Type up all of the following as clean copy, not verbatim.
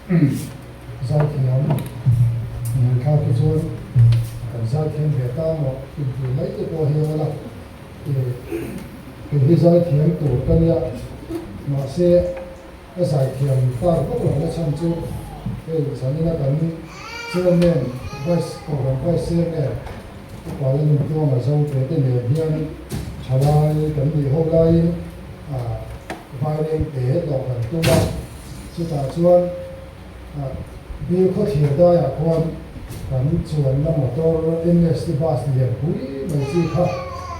Zaithiam ngaihthlak hi chuan kan zaithiam ve ta maw inti mai te pawh hi a la kei hi zaithiam tur ka nia mahse ka zaithiam tak vak lo na chhan chu hei zanina kan chairman vice kohhran vice chairman upa la nuntuanga zo te te nen hian thalai kan nih ho laiin vaireng te tlawh kan tum a. Chutah chuan Bill khawthlir daiah khuan kan chuanna motor MST bus lian pui mai chi kha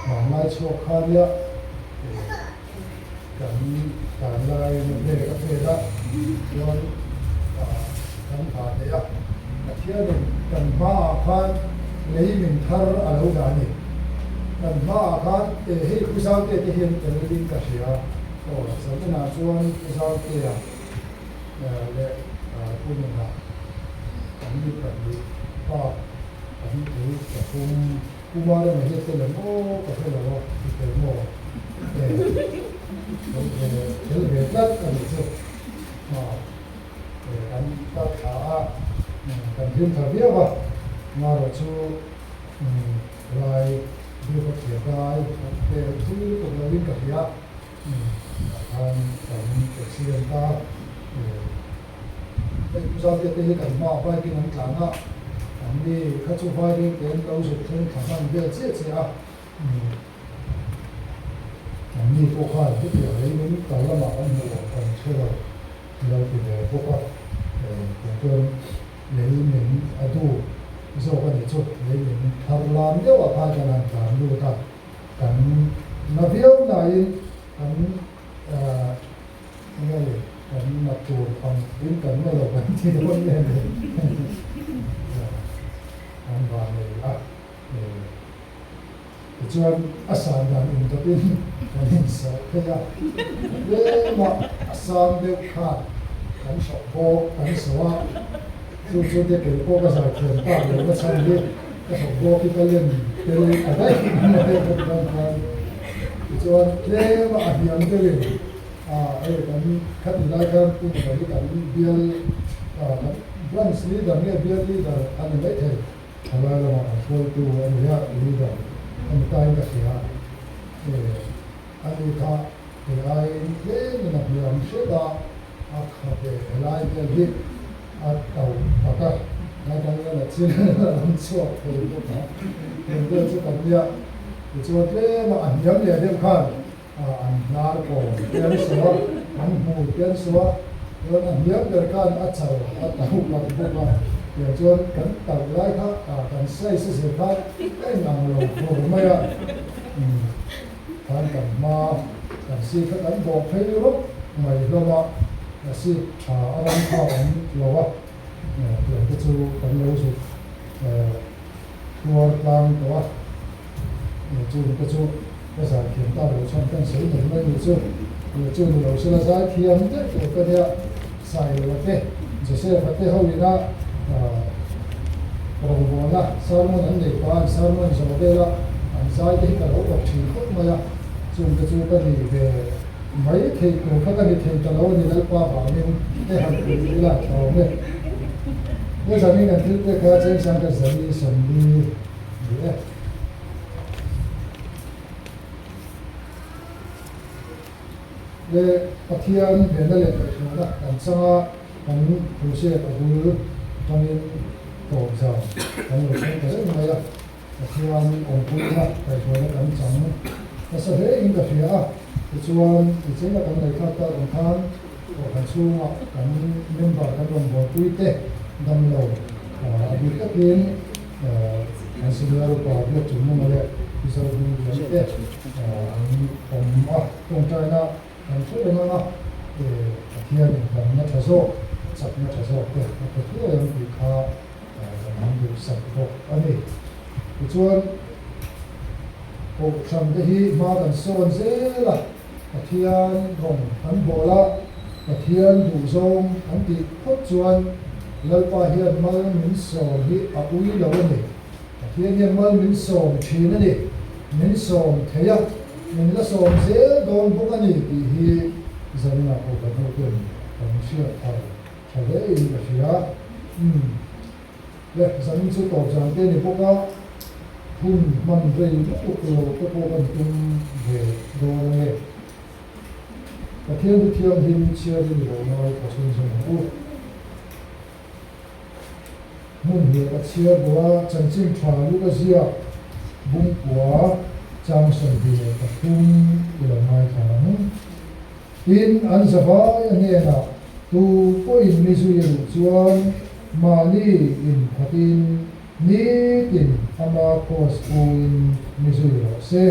hmanlai chhuak kha nia kan tanlai na brake a pek a, chuan kan hah theih a. Pathianin kan hmaah khan lei min thar a lo dah a ni. Kan hmaah khan hei Pu Zaute te hian tel in ka hria. Aw, zan enah chuan Pu Zautea leh Pu Nuna an ni pahnih bak an pui pathum Pu Marema hi a tel em aw ka hre lo a, i tel maw? E, tel ve tel ve tlat a nih chu. E, an ta thla a, kan hlim tha viau a, marawh chu Lai biak a thiam lai an pel thui lutuk loin ka hria. Tah khan kan accident a, hei Pu Zautea te hi kan hmaah bike in an tlan a, an ni kha chu vaireng te an lo zuk thleng thla hman vel chiah chiah a, an ni pawh khan hetiang leiin kal lamah kan hmuh loh kan hre lo lo ti ve bawk a, tiang chuan lei min a duh zawk a nih chu, lei min thar lam deuhah khan kan han tlan lut a. Kan na viau nain kan enge ni kan na tur ang in kan na lo kan ti dawn nge ni kan van nei a tichuan a san dan indawt in kan insawh phei a tlema a sang deuh khan kan hrawk bawk kan sawh a chu chu te kei pawh ka zaithiam tak lo na chhan hi. Ka hawk bawk hi ka len tel ta daih mai a ka ti dawn khan. Tichuan tlem a hniam deuhin hei kan khati lai khan Pu Mawla hi kan bial kan branch leader nge bial leader a ni maithei. Thalai lamah kan hruaitu a ni a, leader a ni tain ka hria. Ani kha kei aiin tlemin a hniam hret a, a kha ve helai vel hi a to tak a, lai kan la la chin a rawn chhuak thei bawk a, eng vel chu kan nia. Tichuan tlema a hniam leh deuh khan an hnar kawm te an saw a, an hmui te an saw a, chuan a hniam ber khan a chal a to tak bawk a, tiang chuan kan to lai kha kan size a zir khan a inang lo fur mai a. Khan kan hma kan seat kha kan bawh phei rawp mai hlawm a, seat tha a ram kha a awm lo a, tiang te chu kan lo zuk tuar tlang tawh a, chung te chu ka zaithiam tak lo chhan kan sawi mai mai ni chu, chu ni lo sela zaithiam daih tur ka nia, Sailova te, Joseph-a te ho ina rawngbawlna sermon an nei pah a, an sermon zawh vela an zai te hi ka lo awk thin khawp mai a, chung te chu ka ni ve mai thei tur kha ka ni thei ta lo a ni Lalpa vangin te han pui ila tha awm e. He zanin an thil pek kha Cheng Sangkhat Zali 40 ni e. Le Pathian venna leh kaihhruaina kan chang a, kan crusade a bul tangin tawp zan kan lo thleng ta reng mai a, Pathian awmpuina kaihhruaina kan chang nasa hle in ka hria a, tichuan nichenna kan ngaihthlak tak ang khan kohhran chhungah kan member kan rawn buaipui te damlo a bik takin Kan senior upa biak chung nunga leh Mizo hming lian te an awm a, tawngtaina kan hre reng ang a, Pathian in damna tha zawk, chakna tha zawk te a pe thuai ang tih kha kan han duhsak bawk a ni. Tichuan, Kohhran te hi hma kan sawn zel a, Pathian rawng kan bawl a, Pathian duhzawng kan tih phawt chuan Lalpa hian mal min sawm hi a ui lo a ni. Pathian hian mal min sawm thin a ni. Min sawm thei a, min la sawm zel dawn bawk a ni tih hi Zanina Kohhran hoten kan hriat thar tha hle in ka hria. Umm. Le, zanin chu tawp zan te ni bawk a, hun hman rei lutuk lo te pawh kan tum ve dawn a nge. Pathian thu thianghlim chhiarin i lo ngai tha chhunzawm ang u. Hmun hnih a chhiar duh a, chanchin tha lut a ziak Bungpua chang 23 i lo ngaithla ang. Tin, an zavai a hnenah tu pawhin mi zui a duh chuan mahni inkhatin nitin ama kraws puin mi zui rawh se.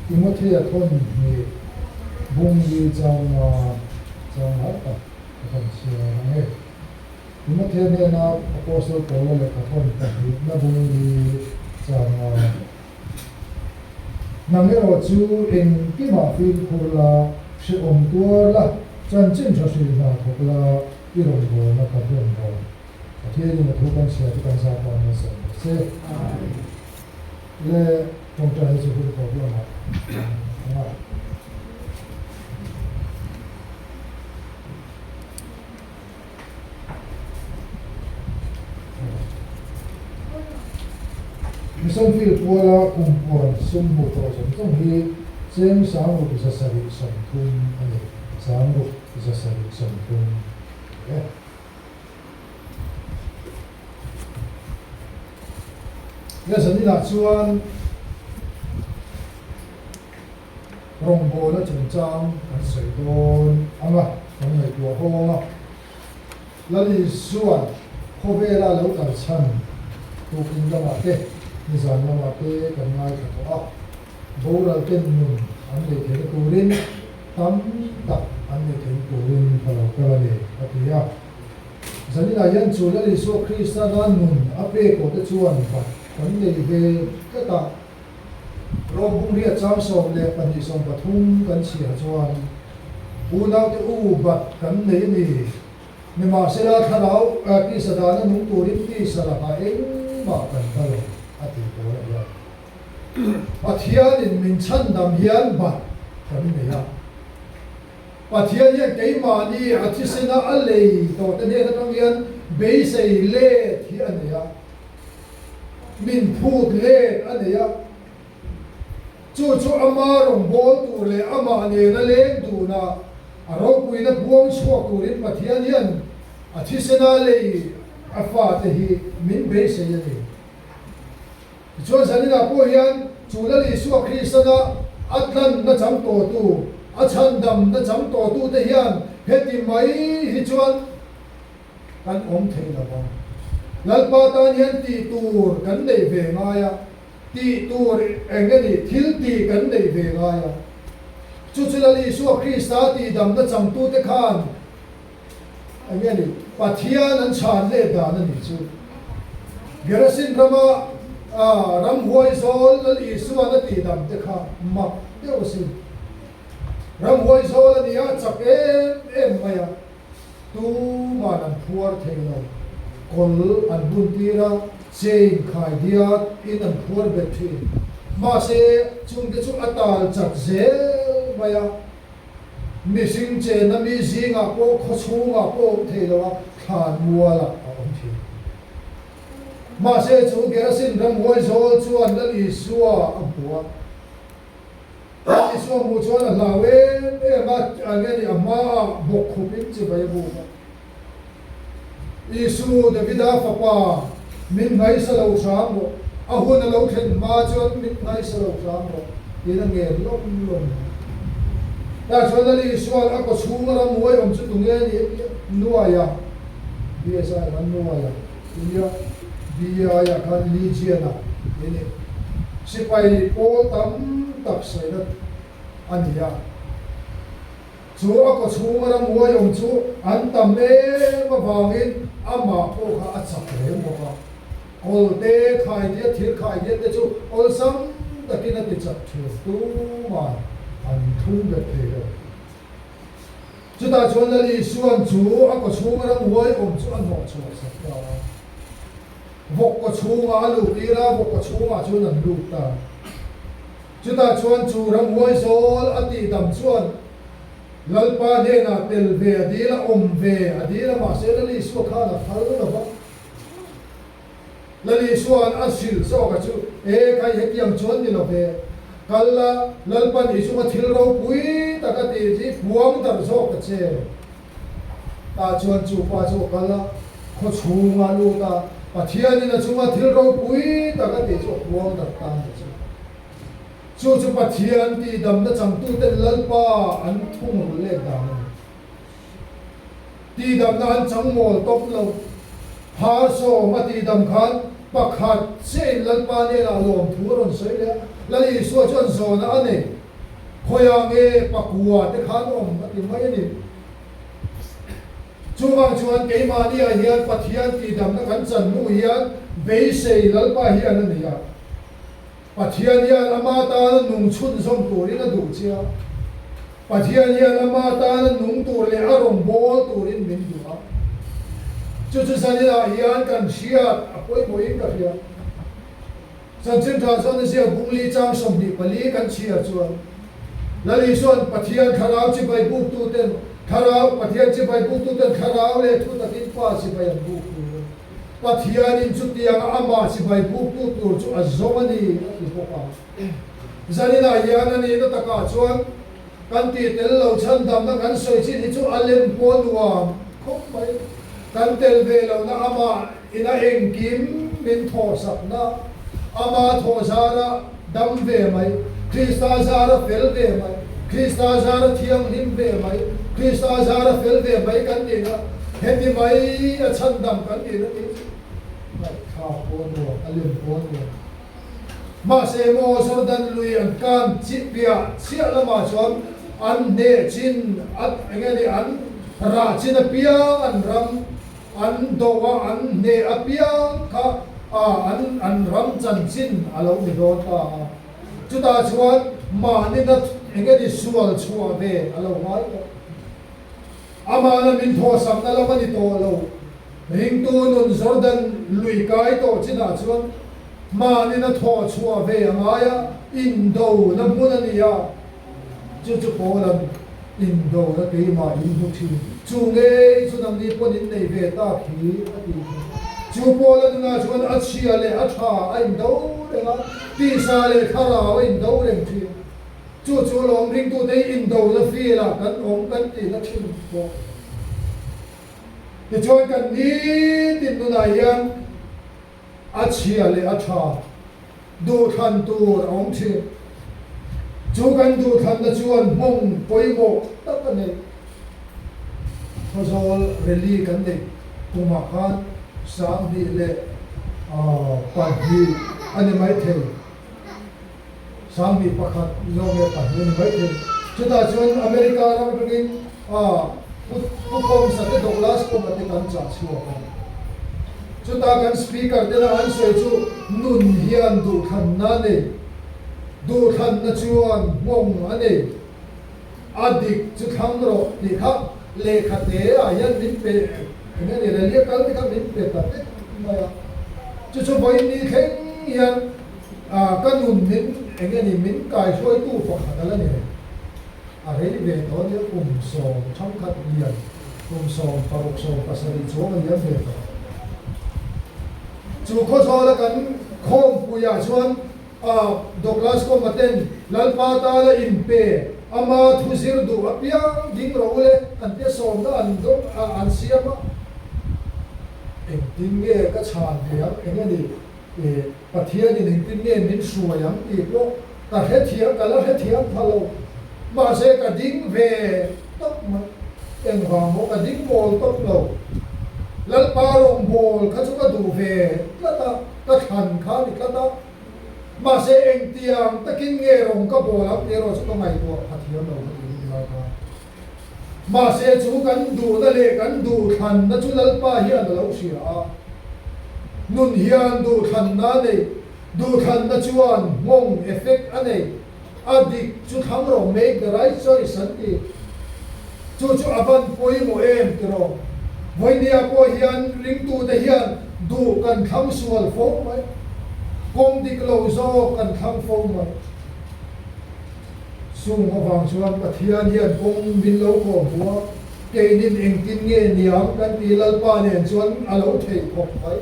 Timothea thawn hnih bungli changa chang lai tak ka han chhiar ang e. Timothea hnena Apostle Paula lehkha thawn pahnihna bungli changa Nang erawh chu engkimah fimkhur la, hrehawm tuar la, chanchin tha hrilh hna thawk la, i rawngbawlna ka hlen rawh. Pathianin a thu kan chhiar chu kan zat tan hian sawm rawh se. Le tawngtai hi chu hun tawp lamah ang a. Mission Field puala kum puan sum hmuh tawh zawng zawng hi cheng 6730 a ni, 6730 e. He zaninah chuan rawngbawlna chungchang kan sawi dawn ang a, kan ngaihtuah ho ang a. Lal Isua'n khawvela lo kal chhan tukin lamah te, nizan lamah te kan ngaithla tawh a. Boral ten nun an neih theihna turin tam tak an neih theihna turin ka lo kal a ni, a ti a. Zaninah hian chu Lal Isua Krista nan nun a pek aw te chuan bat kan nei ve tlat a. Rom bung riat chang 12 13 kan chhiar chuan unaute u bat kan nei a ni. Nimahsela thlarau tisa dana nung turin tisa lakah engmah kan ta lo, a ti pawl a hian. Pathianin min chhandam hian bat kan nei a. Pathian hian keimahni a thisena a lei tawh te hnen atang hian beisei let hi a nei a, min phut let a nei a. Chu chu ama rawngbâwl tur leh amah nena leng duna a ropuina buang chhuak turin Pathian hian a thisena lei a fate hi min beisei a ni. Tichuan zaninah pawh hian chu Lal Isua Kristana a tlanna chang tawhtu, a chhandamna chang tawhtute hian heti mai hi chuan kan awm thei lo vang. Lalpa tan hian tih tur kan neih ve ngai a, tih tur eng nge ni, thil tih kan neih ve ngai a. Chu chu Lal Isua Krista tihdamna changtute khan Eng nge ni? Pathian an chhan let dan a nih chu. Gerasin rama ramhuai zawl Lal Isuan a tihdam te kha mak deuh asin. Ramhuai zawl a nia chak em em mai a, tuman an phuar thei lo. Kawl an bun tir a, chain khai diat in an phuar bet thin. Mahse, chungte chu a tal chat zel mai a. Mihring chenna mi zingah pawh khaw chhungah pawh awm thei lo a, thlan mualah a awm thin. Mahse chu Gerasin ramhuai zawl chuan Lal Isua a hmu a. Lal Isua hmuh chuan a hlau em em a, a nge ni a hmaah bawk khupin chibai a buk a. Isu, Davida fapa, min ngaisa lo hram rawh. A hun a lo thlen hma chuan min ngaisa lo hram rawh, tiin a ngen lawm lawm a. Tah chuan Lal Isua'n a kawchhunga ramhuai awm chu tunge ni nuai a, BSI khan nuai a, tia BI-ah khan Legion-ah tih a ni. Sipai pawl tam tak saina a ni a. Chu a kawchhunga ramhuai awm chu an tam em avangin amah pawh kha a chak reng bawk a. Kawlte khai diat, thir khai diat te chu awlsam takin a ti chak thin, tuman an thlung bet thei lo. Chutah chuan Lal Isua'n chu a kawchhunga ramhuai awm chu a hnawh chhuah sak ta a. Vawk kawchhungah a luh tir a, vawk kawchhungah chuan an lut ta. Chutah chuan chu ramhuai zawl a tihdam chuan. Lalpa hnenah tel ve a dil a, awm ve a dil a, mahse Lal Isua khan a phal lo va. Lal Isua'n a hrilh zawk a chu, E khai hetiang chuan ni lo ve, kal la, Lalpan i chunga thil ropui tak a tih hi puang darh zawk ta che. Tah chuan chu pa chu a kal a, khaw chhunga a lut a, Pathianin a chunga thil ropui tak a tih chu a puang darh ta a ni chu. Chu chu Pathian tihdamna changtuten Lalpa an thungrul let dan a ni. Tihdamna an chang mawl tawp lo. Phar sawm a tihdam khan pakhat chiahin Lalpa hnenah lawmthu a rawn sawi leh a, Lal Isua chuan zawhna a nei. Khawiah nge pakua te khan awm a ti mai a ni. Chuvang chuan keimahniah hian Pathian tihdamna kan chan hnu hian beisei Lalpa hian a ni a. Pathian hian ama tana nung chhunzawm turin a duh che a. Pathian hian ama tana nung tur leh a rawn bawl turin min duh a. Chu chu zaninah hian kan hriat a pawimawhin ka hria. Chanchin Tha chuan a ziak bungli chang 24 kan chhiar chuan Lal Isua'n Pathian thlarau chibai buktuten thlarau Pathian chibai buktuten thlarau leh thu takin Pa chibai an buk tur a ni. Pathianin chutianga amah chibai buktu tur chu a zawng a ni a ti bawk a. Zaninah hian a nihna takah chuan kan tih tel lo chhandamna kan sawi chin hi chu a lem pawh nuam khawp mai. Kan tel ve lohna amah ina engkim min thawhsakna, ama thawh zara dam ve mai, Krista zara fel ve mai, Krista zara thianghlim ve mai, Krista zara fel ve mai kan nihna, heti mai a chhandam kan nihna tih chu ngaihthlak pawh nuam, a lem pawh nuam. Mahse maw Jordan lui an kan chiah piah chiah lamah chuan an hneh chin a eng nge ni an rah chin apiang an ram an do a an hneh apiang kha a an an ram chanchin a lo ni dawn ta a. Chutah chuan mahni na eng nge ni sual chhuah ve a lo ngai tawh. Amahna min thawhsakna lam a ni tawh lo. Ringtu nun Jordan lui kai tawh chinah chuan mahni na thawh chhuah ve a ngai a, indona hmun a ni a. Chu chu Paula'n indona keimah in hmu thin. Chu ngei chu nangni pawn in nei ve tak hi a tih kha. Chu Paula nunah chuan a chhia leh a tha a indo reng a, tisa leh thlarau a indo reng thin. Chu chu lawm ringtute hi indona field-ah kan awm kan tihna thin pawh. Tichuan kan nitin nunah hian a chhia leh a tha duhthlan tur a awm thin. Chu kan duhthlanna chuan hmawng pawimawh tak a nei. Khawzawl rally kan neih kumah khan 2002 a ni maithei. 2001 zawng leh pahnih a ni mai thei. Chutah chuan America ram atangin Pu Pu Combs-a te Douglas Combs-a te kan chah chhuak a. Chutah kan Speaker tena an sawi chu nun hian duhthlanna a nei, duhthlanna chuan nghawng a nei, a dik chu thlang rawh tih kha lehkha te ah hian min pe eng nge ni rally a kal te kha min pe ta vek mai a. Chu chu vawiin ni thleng hian Ah, ka nun min eng nge ni min kaihruaitu pakhat a la ni reng. A rei ve tawh ania kum sawm thangkhat lian, kum sawm paruk sawm pasarih chuang a liam ve tawh. Chu khawzawla kan khawmpuiah chuan ah Douglas Comba ten Lalpa tana inpe ama thu zir duh apiang ding rawh u le an tia sawmna an dawng ah an siam a. Engtin nge ka chhan ve ang eng nge ni eh. Pathianin engtin nge min hruai ang tih pawh ka hrethiam, ka la hrethiam pha lo. Mahse ka ding ve tawp mai. Engvang maw ka ding bawl tawp lo. Lalpa rawngbâwl kha chu ka duh ve tlat a, ka thlan kha a ni tlat a. Mahse engtiang takin nge rawng ka bawl ang tih erawh chu ka ngaihtuah pha thiam lo ka ti ni lai khan. Mahse chu kan duhna leh kan duhthlanna chu Lalpa hian a lo hria a. Nun hian duhthlanna a nei, duhthlanna chuan nghawng, effect, a nei. A dik chu thlang rawh, make the right choice an ti. Chu chu a van pawimawh em tiraw? Vawinia pawh hian ringtute hian duh kan thlang sual fo mai, kawng dik lo zawk kan thlang fo mai. Chung avang chuan Pathian hian kawng min lo kawh hmu a, keinin engtin nge niang kan ti Lalpa nen chuan a lo theih khawp mai.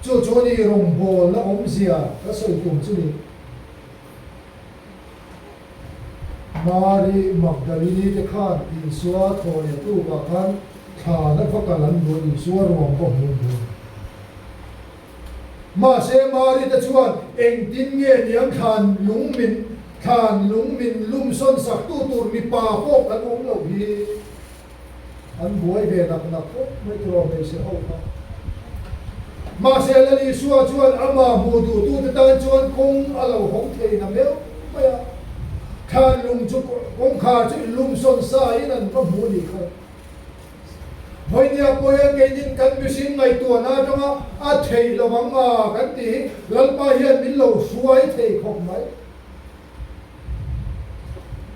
Chu chu ni rawngbawlna awmzia ka sawi tum chu ni. Mari Magdalini te khan Isua thaw leh tukah khan thlana va kal an duh a, Isua ruang va hmu an duh a ni. Mahse Mari te chuan engtin nge niang thlan lung min thlan lung min lum sawn sak tu tur mipa pawh kan awm loh hi an buai ve nak nak khawp mai tiraw hmeichhe ho kha. Mahse Lal Isua chuan amah hmuh duhtute tan chuan kawng a lo hawng thei na meuh mai a, thlan lung chu kawngkhar chu lum sawn sa in an va hmu nih kha. Vawinia pawh hian keinin kan mihring ngaihtuahna atanga a theih lo ang a kan tih hi Lalpa hian min lo hruai thei khawp mai.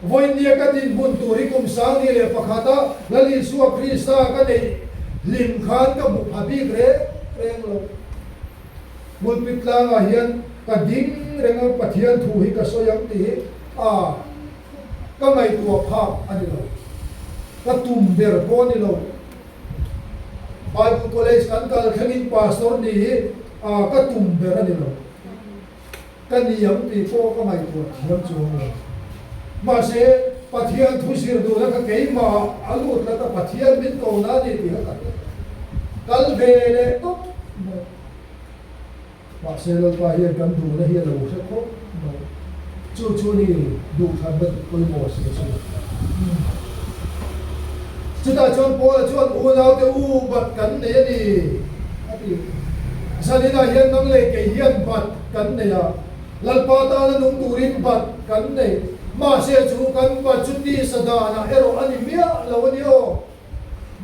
Vawinia ka dinhmun tur hi kum 2001 a Lal Isua Krista ka neih hlim khan ka hmu pha bik reng reng lo. Pulpit tlangah hian ka ding reng a Pathian thu hi ka sawi ang tih hi a Ka ngaihtuah phak a ni lo. Ka tum ber pawh a ni lo. Bible College kan kal thlengin Pastor nih hi ka tum ber a ni lo. Ka ni ang tih pawh ka ngaihtuah thiam chuang lo. Mahse, Pathian thu zir duhna kha keimah a lut tlat a, Pathian min ko na a ni tih kha ka hre. Kal ve leh tawp mai. Mahse Lalpa hian kan duhna hi a lo hre khawp mai. Chu chu ni duhthlanna dik pawimawh si chu. Chutah chuan Paula chuan unaute u bat kan nei a ni a ti. Zaninah hian nang leh kei hian bat kan nei a, Lalpa tana nung turin bat kan nei. Mahse chu kan bat chu tisa danah erawh a ni miah lo a ni aw.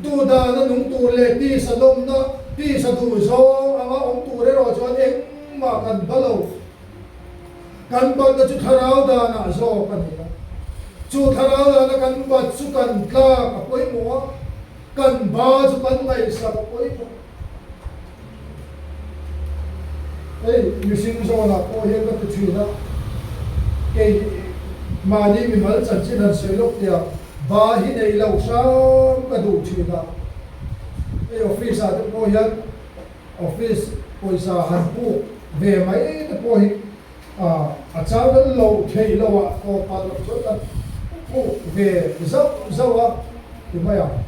Duhdan a nung tur leh tisa lawmna, tisa duh zawng anga awm tur erawh chuan engmah kan ba lo. Kan batna chu thlarau danah zawk a ni a. Chu thlarau dana kan bat chu kan tlak a pawimawh a, kan ba chu kan ngaihsak a pawimawh. Hei mihring zawnah pawh hian ka ti thin a, kei mahni mimal chanchin han sawi lawk teh a, ba hi neih loh hram ka duh thin a, hei office ah te pawh hian office pawisa han puk ve mai te pawh hi A chang kan lo theih lo ah tawp pah loh chuan kan puk ve zauh zauh a ti mai ang.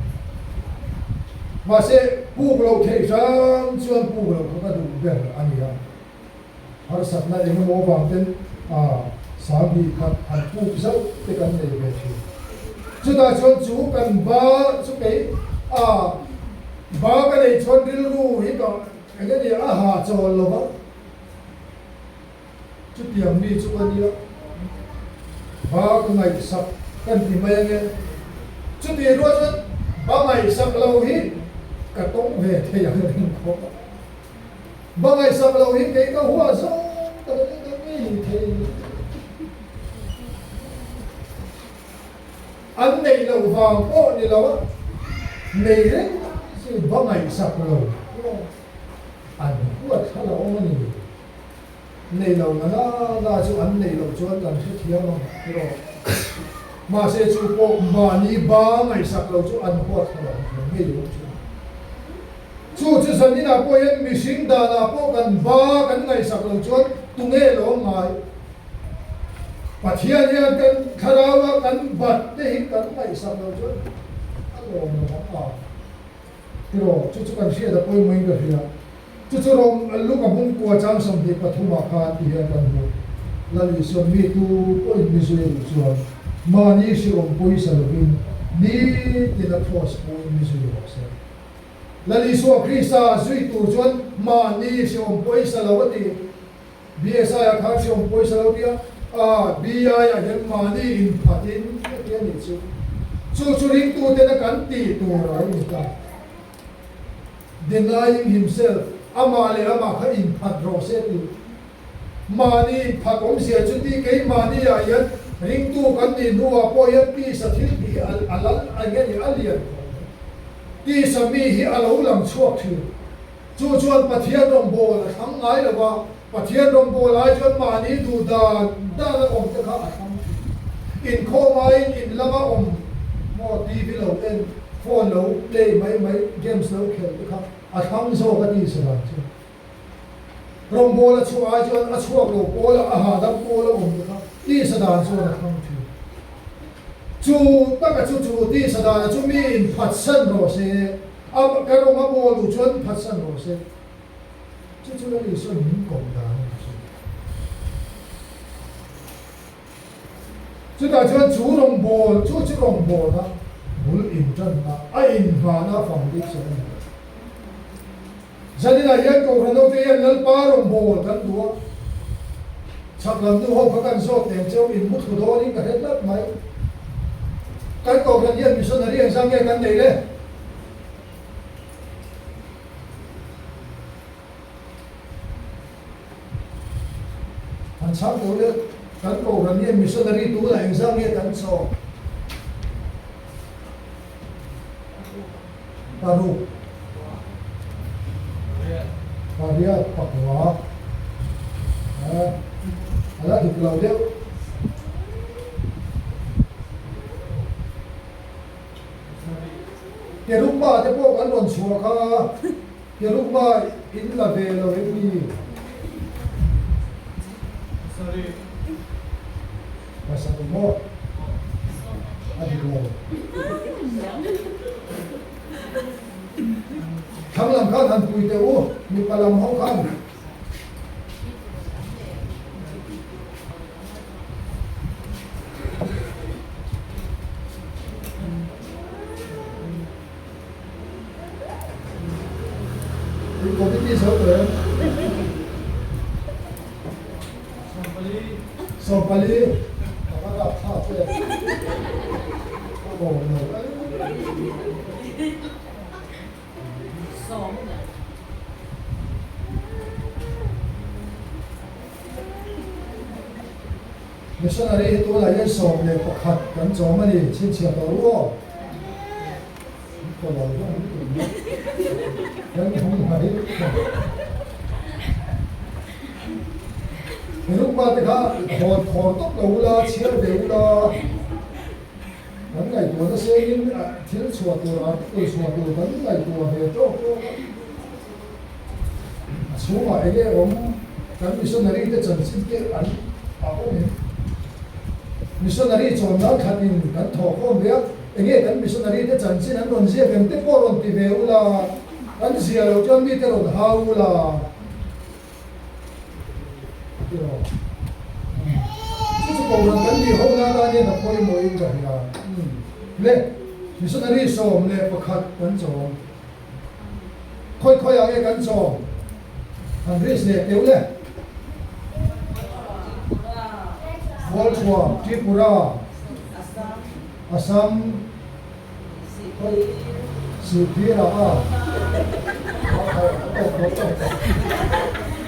Mahse puk loh theih hram chuan puk loh kha ka duh ber a ni a. Harsatna eng emaw avang ten sanghi khat han puk zauh te kan nei ve thin. Chutah chuan chu kan ba chu kei a ba ka neih chuan rilru hi ka eng nge ni a hahchawl lo va. Chutiang mi chu ka nia, ba ka ngaihsak kan ti mai ange. Chutih rual chuan ba ngaihsak lo hi ka tawng ve thei ang reng khawp a. Ba ngaihsak lo hi kei ka huah zawng tak a nia, ka ngei thei. An neih loh vang pawh ni lo a, nei reng si ba ngaihsak lo. An huat thla lo awm a ni. Nei lo na na na chu an neih loh chuan kan hrethiam ang erawh. Mahse chu pawh mahni ba ngaihsak lo chu an huat thla lo ang thiam ngei awm chu. Chu chu zaninah pawh hian mihring danah pawh kan ba kan ngaihsak lo chuan tunge lo ngai? Pathian hian kan thlaraua kan bat te hi kan ngaihsak lo chuan a lawm lo ang a. Tiraw, chu chu kan hriat a pawimawhin ka hria. Chu chu rawng Luka hmungkua chang 23 ah khan ti hian kan hmu. Lal Isuan mi tu pawhin mi zui a duh chuan mahni hrehawm pawisa lovin nitin a cross pawhin mi zui rawh se. Lal Isua Krista zui tur chuan mahni hrehawm pawisa lo a ti. BSI ah khan hrehawm pawisa lo tia a BI ah hian mahni inphat in a ti a nih chu. Chu chu ringtu tena kan tih tur a lo ni ta. Denying himself, amah leh amah kha inphat rawh se tih. Mahni inphat awmzia chu ti kei mahni ah hian ringtu kan nih hnuah pawh hian tisa thil tih hi a lal eng nge ni a lian khawp mai. Tisa mi hi a lo lang chhuak thin. Chu chuan Pathian rawngbâwl a thlang ngai lo va, Pathian rawngbâwl ai chuan mahni duh dan dan a awm te kha a thlang thin. Inkhawm aiin in lama awm maw TV lo en, phone lo play mai mai, games lo khelh te kha a thlang zawk a tisa dan chu. Rawngbâwl a chhuah ai chuan a chhuak lo pawl a, a hahdam pawl a awm te kha tisa dan chuan a thlang thin. Chu taka chu chu tisa dana chu miin phatsan rawh se, a ka rawng a bawl duh chuan phatsan rawh se. Chu chu Lal Isua'n min kawm dan a ni thin. Chutah chuan chu rawngbâwl, chu chu rawngbâwlna bul inṭanna, a inngahna foundation a ni. Zaninah hian Kohhran hote hian Lalpa rawngbâwl kan duh a, chhak lam nu ho kha kan zawt teng cheu in mu thlu dawnin ka hre tlat mai. Kan Kohhran hian missionary engzah nge kan nei le? Han chhang tawh le, kan Kohhran hian missionary tunah engzah nge kan chawm? Paruk, pariat, pakua, a la dik lo deuh. Kerukma te pawh kan rawn chhuah kha, Kerukma in la ve lo em ni? Pasarih maw? A dik lo. Thlang lam khan han pui teh u, mipa lam ho khan. In committee zo tawh em? Sawmpali, ka va rap thlak e. Ka bawm lo e. Missionary hi tunah hian 11 kan chawm a ni, chhinchhiah tawh ru aw. Ka lo hlawm lutuk mai. Kan hung mai. Rukma te kha hawn khawr tawp lo ula, chhiar ve ula. Kan ngaihtuah nasa in thil chhuah tur, article chhuah tur kan ngaihtuah ve tawk tawk a. A chhungah eng nge awm kan missionary te chanchin te an a awm em? Missionary chawn nan khatin kan thawhkhawm ve a, eng nge kan missionary te chanchin an rawn ziak em te pawh rawn ti ve ula, kan zia loh chuan mite rawn hau ula ti rawh. Chu chu kohhran kan tih ho nan lai hian a pawimawhin ka hria. Le, missionary 11 kan chawm. Khawi khawi ah nge kan chawm? Han risk leh teuh le. Mualthuam, Tripura, Assam, khawi Sihphir ah a tawk tawh tawk tawh.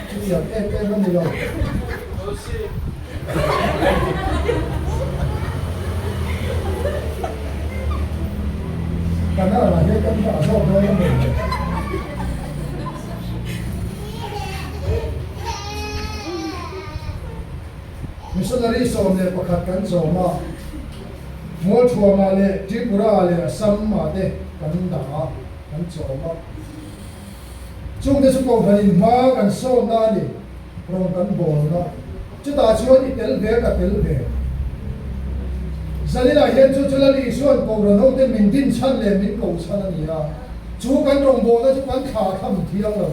Chutiang em em a ni lo. Canara hian kan dah zawk dawn a ni. Missionary 11 kan zawm a, Mualthuamah leh Tripura leh Assam-ah te kan dah a, kan chawm a. Chungte chu Kohhranin hma kan sawnna a ni, rawn kan bawlna. Chutah chuan i tel ve ka tel ve. Zaninah hian chu chu Lal Isua'n Kohhran hote min din chhan leh min ko chhan a ni a, chu kan rawngbawlna chu kan thlah tham thiang lo.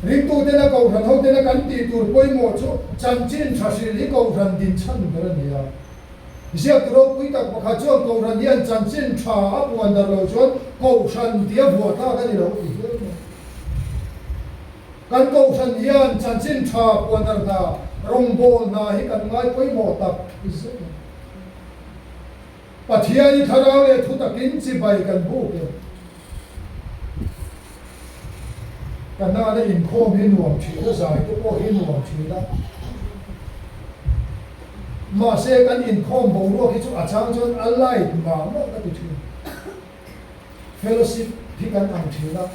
Ringtutena Kohhran hotena kan tih tur pawimawh chu chanchin tha hrilh hi Kohhran din chhan ber a ni a. Ziaktu ropui tak pakhat chuan Kohhran hian chanchin tha a puan darh loh chuan Kohhran tia vuah tlak a ni lo ti hial mai. Kan Kohhran hian chanchin tha puan darh hna, rawngbâwl hna hi kan ngai pawimawh tak zet a. Pathian i thlarau leh thu takin chibai kan buk e. Ka nana inkhawm hi nuam thin a, zai te pawh hi nuam thin a. Mahse kan inkhawm boruak hi chu a chang chuan a light mah mah ka ti thin. Fellowship hi kan ang thin a.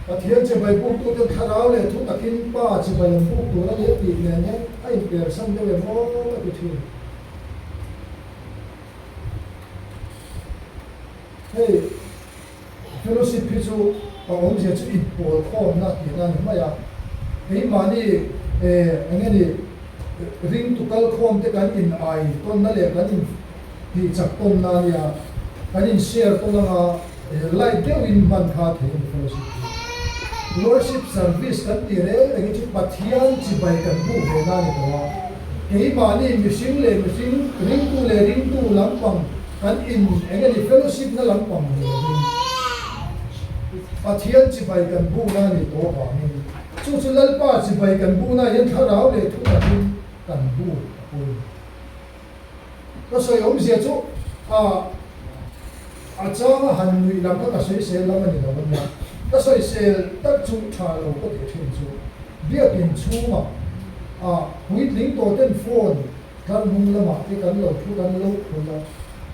Pathian chibai buktuten thlarau leh thu takin Pa chibai an buk tur a ni a tih nen hian a inpersan deuh em aw ka ti thin. Hei fellowship hi chu a awmzia chu inpawl khawmna tihna a ni mai a, keimahni eng nge ni ringtu kal khawm te kan in ai tawnna leh kan in tihchak tawnna a nia, kan in share tawn anga light deuhin hman kha thei a ni fellowship hi. Worship service kan tih reng reng hi chu Pathian chibai kan hmuh ve na a ni tawh a, keimahni mihring leh mihring, ringtu leh ringtu lampang kan in eng nge ni fellowship na lampang ni lovin Pathian chibai kan hmuh na a nih tawh avangin chu chu Lalpa chibai kan hmuh na hian thlarau leh thu takin kan hmuh a pawimawh. Ka sawi awmzia chu a a changa han nuih lam kha ka sawisel lam a ni lo a nia. Ka sawisel tak chu tha lo ka tih thin chu biakin chhungah a puitling tawh ten phone tlar hnung lamah te kan lo thu kan lo khawih a,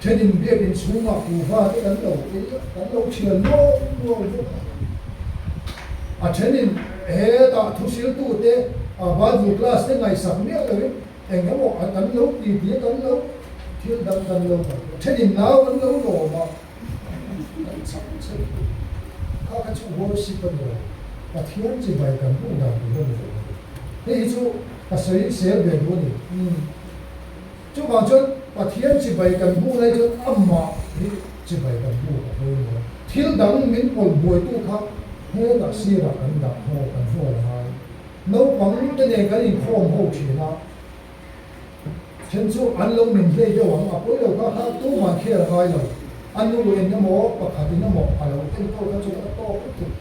thenin biakin chhungah kuhva te kan lo ei a, kan lo thial nual nual bawk a. A thenin hetah thuhriltu te a Bible class te ngaihsak miah loin Eng emaw a kan lo ti ti a kan lo thil dang kan lo kal pawh thenin nau an lo lawm a, kan chhang chhe kha kha chu worship a ni lo, Pathian chibai kan hmuh dan tur a ni lo a ni. Hei hi chu ka sawi sel ve duh a ni. Chuvang chuan Pathian chibai kan hmuh lai chuan amah hi chibai kan hmuh a pawimawh a, thil dang min pawlh buaitu kha hetah sirah kan dah haw kan hnawl a ngai. Naupang te nen kan inkhawm ho thin a, then chu an lo min hlei deuh ang, a pawi lo kha kha tuman khel a ngai lo, a nu en emaw pakhat in emaw a lo enkawl kha chu a tawk lutuk.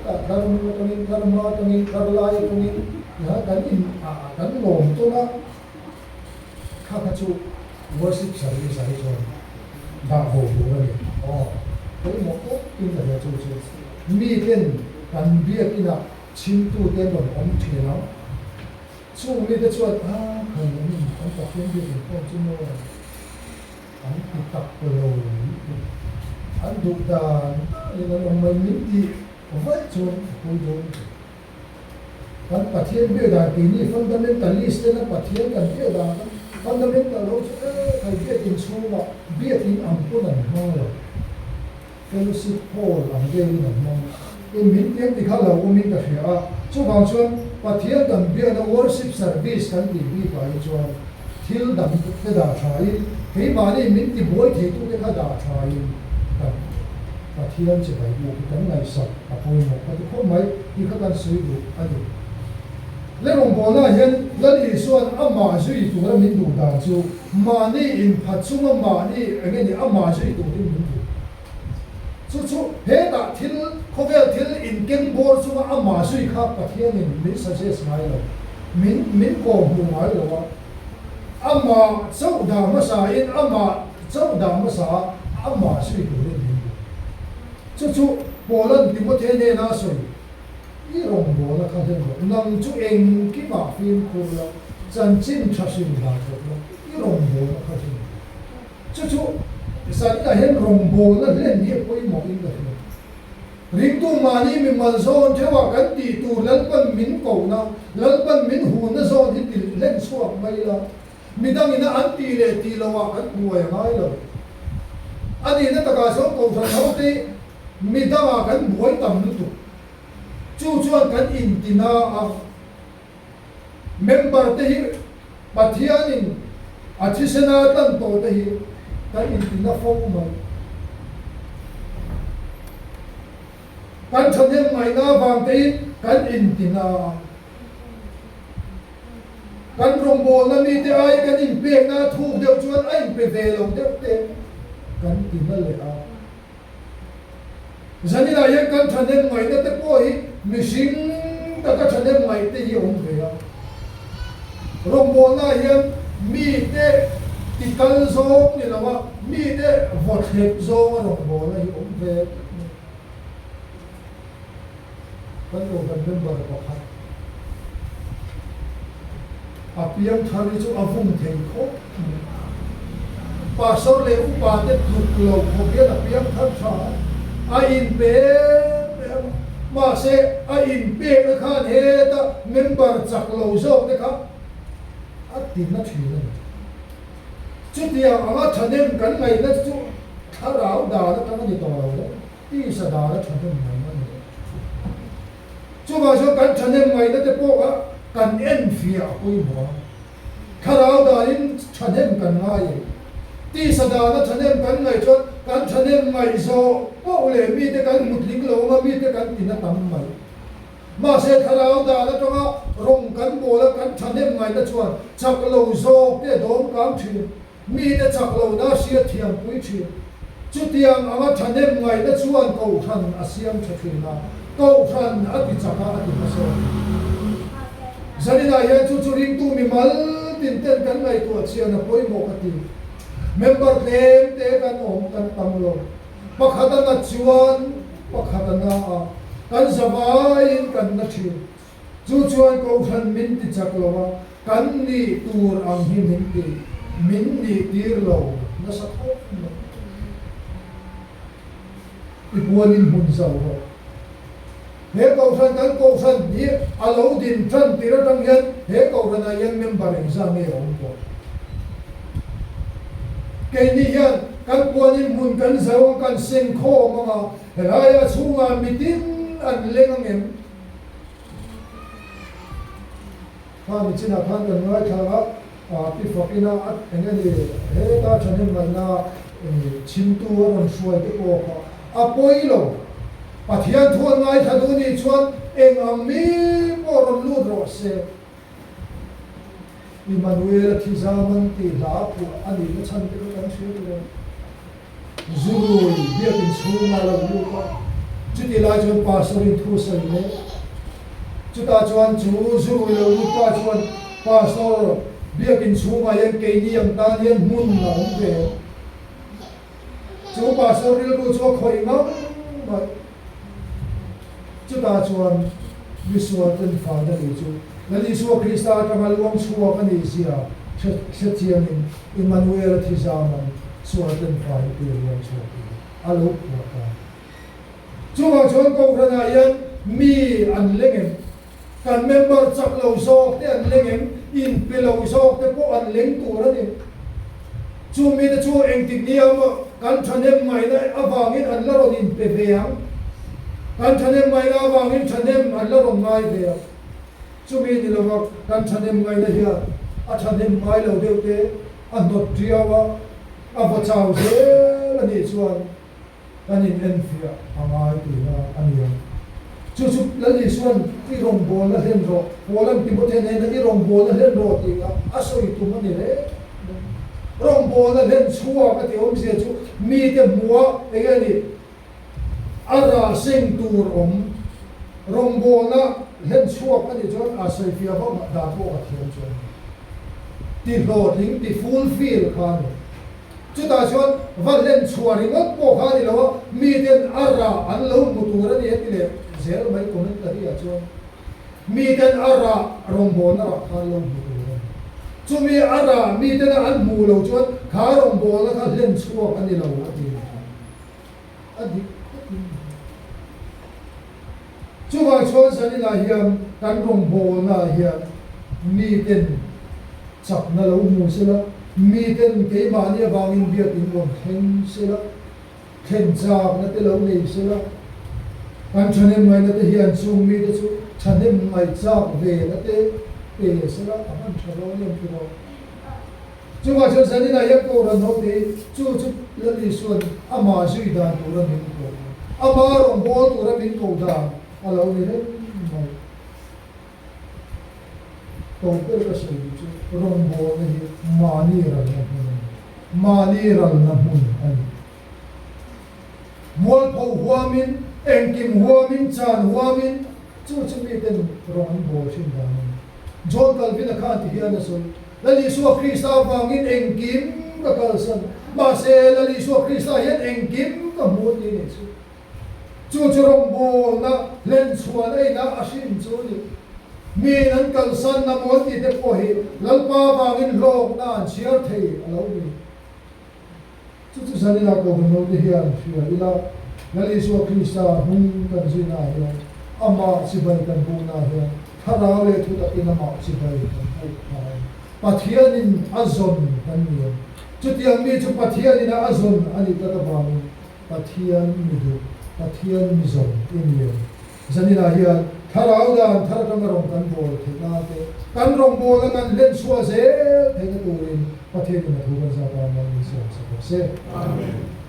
Hetah tlar hnu atangin, tlar hma atangin, tlar lai atangin tihian kan in kan lawm tawn a, kha kha chu worship service ah hi chuan dah bo tur a ni. Aw, pawimawh tawk in ka hria chu chu miten kan biakinah chhimtute an rawn awm thin ang. Chung mite chuan a khan an in an Pathian biakin pawh chu maw an ti tak lo lutuk. An duh dan danin an awm mai min tih vaih chuan a pawi dawn lutuk. Kan Pathian biak dan keini fundamentalist tena Pathian kan biak dan kha fundamental ho chu e kai biakin chhungah biakin ang pawn an hmang lo. Fellowship hall ang velin an hmang. In min tiang ti kha lo awmin ka hria a, chuvang chuan Pathian kan biakna worship service kan tih bikah hi chuan thil dang te dah thain keimahni min ti buai theitute kha dah thain kan Pathian chibai buk hi kan ngaihsak a pawimawh ka ti khawp mai tih kha kan sawi duh a ni. Le rawngbawlnaah hian Lal Isua'n amah zui tura min duh dan chu mahni inphat chunga mahni eng nge ni amah zui turin min duh. Chu chu hetah thil khawvel thil inkeng bawr chunga amah zui kha Pathianin min suggest ngai lo, min min kawhhmuh ngai lo a. Amah chauh dah hmasain amah chauh dah hmasa amah zui turin min duh. Chu chu Paula'n Timothea hnena a sawi, I rawngbawlna kha hlen rawh, nang chu engkimah fimkhur la, chanchin tha hrim dan rawh la, i rawngbawlna kha hlen rawh. Chu chu zaninah hian rawngbawlna hlen hi a pawimawhin ka hria. Ringtu mahni mimal zawn theuhah kan tih tur Lalpan min kohna, Lalpan min hunna zawn hi ti hlen chhuak mai ila, midangina an tih leh tih lohah kan buai a ngai lo. A nihna takah chuan Kohhran hote midangah kan buai tam lutuk. Chu chuan kan intina a. Member te hi Pathianin a thisena tlan tawh te hi kan intina fo mai. Kan thahnem ngaihna avang tein kan intina a. Kan rawngbawlna mite ai kan inpekna a thuk deuh chuan a inpe ve lo deuh te kan tina leh a. Zaninah hian kan thahnem ngaihna te pawh hi mihring taka thahnem ngaih te hi a awm ve a. Rawngbawlnaah hian mite ti kal zawng ni lo a, mite vawthlep zawnga rawngbawlna hi awm ve tlat mai. Kan Kohhran member pakhat a piang thar hi chu a vung thei khawp mai. Pastor leh upa te tluk lo khawp hian a piang thar tha a, a inpe em em. Mahse, a inpekna khan heta member chak lo zawk te kha a tina thin a ni. Chutiang anga thahnem kan ngaihna chu thlarau dan atang a ni tawh lo le, tisa dana thahnem ngaihna a ni lo. Chuvang chuan kan thahnem ngaihna te pawh kha kan enfiah a pawimawh a. Thlarau danin thahnem kan ngai e. Tisa dana thahnem kan ngaih chuan kan thahnem ngaih zawh poh leh mite kan hmutling lo anga mite kan tina tam mai. Mahse thlarau dan atanga rawng kan bawl a kan thahnem ngaihna chuan chak lo zawk te dawm kang thin. Mite chak lohna hriat thiampui thin. Chutiang anga thahnem ngaihna chuan Kohhran a siam tha thin a, Kohhran a ti chak a, a ti hmasawn thin. Zaninah hian chu chu ringtu mimal tin ten kan ngaihtuah chian a pawimawh ka ti. Member tlem te kan awm kan tam lo. Pakhat a nat chuan pakhat a na a, kan zavaiin kan na thin. Chu chuan Kohhran min ti chak lo a, kan nih tur ang hi min ti, min nih tir lo nasa khawp mai. I puanin hmun zau rawh. He Kohhran kan Kohhran hi a lo din tan tir atang hian he Kohhranah hian member engzah nge a awm tawh? Keini hian kan puanin hmun kan zau ang, kan seng khawm ang a, helaiah chhungah mitin an leng ang em? Kha michinah khan kan ngaithla a, pi fakina a eng a ni, heta thahnem ngaihna chhimtu a rawn hruai te pawh kha a pawi lo. Pathian thu an ngaithla duh nih chuan eng ang mi pawh rawn lut rawh se. Immanuel-a thi zaman tih hla a phuah a nihna chhan te kha kan hria tawh. Zurui biakin chhungah a lo lut a, chutih lai chuan Pastor-in thu sawi mek. Chutah chuan chu zurui lo lut ta chuan, Pastor, biakin chhungah hian keini ang tan hian hmun a awm ve. Chu Pastor rilru chu a khawih ngang mai. Chutah chuan misual ten faina ni chu Lal Isua Krista atanga luang chhuak a nih zia hre chiangin Immanuel-a thi zaman sual ten faina te luang chhuak in a lo phuah ta. Chuvang chuan Kohhranah hian mi an leng em? Kan member chak lo zawk te an leng em? Inpe lo zawk te pawh an leng tur a ni. Chu mite chu engtik nia maw kan thahnem ngaihna avangin an la rawn inpe ve ang. Kan thahnem ngaihna avangin thahnem an la rawn ngai ve ang. Chumi ni lova kan thahnem ngaihna hian a thahnem ngai lo deuh te a hnawt tiau a, a vaw chau zel a nih chuan Kan in enfiah a ngai tihna a ni ang. Chu chu Lal Isua'n i rawngbawlna hlen rawh, Paula'n Timothea hnena i rawngbawlna hlen rawh tih kha a sawi tum a ni reng mai. Rawngbawlna hlen chhuak a tih awmzia chu mite hmuha eng nge ni a rah seng tur awm rawngbawlna hlen chhuak a nih chuan a sawifiah vak dan pawh ka thiam chuan ti hlawhtling ti fulfill kha a ni. Chutah chuan va hlen chhuah ringawt pawh kha a ni lo a, miten a rah an lo hmu tur a ni a ti leh zel mai commentary ah chuan. Miten a rah rawngbawlna rah kha an lo hmu tur a ni. Chumi a rah mitena an hmuh loh chuan kha rawngbawlna kha hlen chhuak a ni lo a ti leh a. A dik khawp in a hria. Chuvang chuan zaninah hian kan rawngbawlna ah hian miten chakna lo hmu sela, miten keimahni avangin biakin rawn thleng sela, thlen chakna te lo nei sela, kan thahnem ngaihna te hian chung mite chu thahnem ngaih chak vena te pe sela a hman tha dawn em ti rawh. Chuvah chuan zaninah hian Kohhran ho te hi chu chu Lal Isua'n amah zui dan tura min koh a, ama rawngbâwl tura min koh dan a lo ni reng mai. Tawp ber ka sawi duh chu rawngbâwlna hi mahni ralna hmun a ni. Mahni ralna hmun a ni. Mualpho huamin, engkim huamin, chan huamin chu chu miten rawng an bawl thin dan a ni. John Calvin-a khan ti hian a sawi, Lal Isua Krista avangin engkim ka kalsan, mahse Lal Isua Krista hian engkim ka hmu a ti nih chu. Chu chu rawngbawlna hlenchhuan a inah a hrin chu a ni. Miin an kalsan na maw tih te pawh hi Lalpa avangin hlawkna an chhiar thei a lo ni. Chu chu zaninah Kohhran hote hian hria ila, Lal Isua Krista hnung kan zuinaah hian. Amah chibai kan buknaah hian thlarau leh thutakin amah chibai kan buk phah a ni. Pathianin a zawn kan ni ang. Chutiang mi chu Pathianin a zawn a nih tak avangin Pathian mi duh, Pathian mi zawn i ni ang. Zaninah hian thlarau dan thar atanga rawn kan bawl theih nan te, kan rawngbawlna kan hlen chhuah zel theihna turin Pathianin a thu kan zat a, Malmi siam sak rawh se. Amen.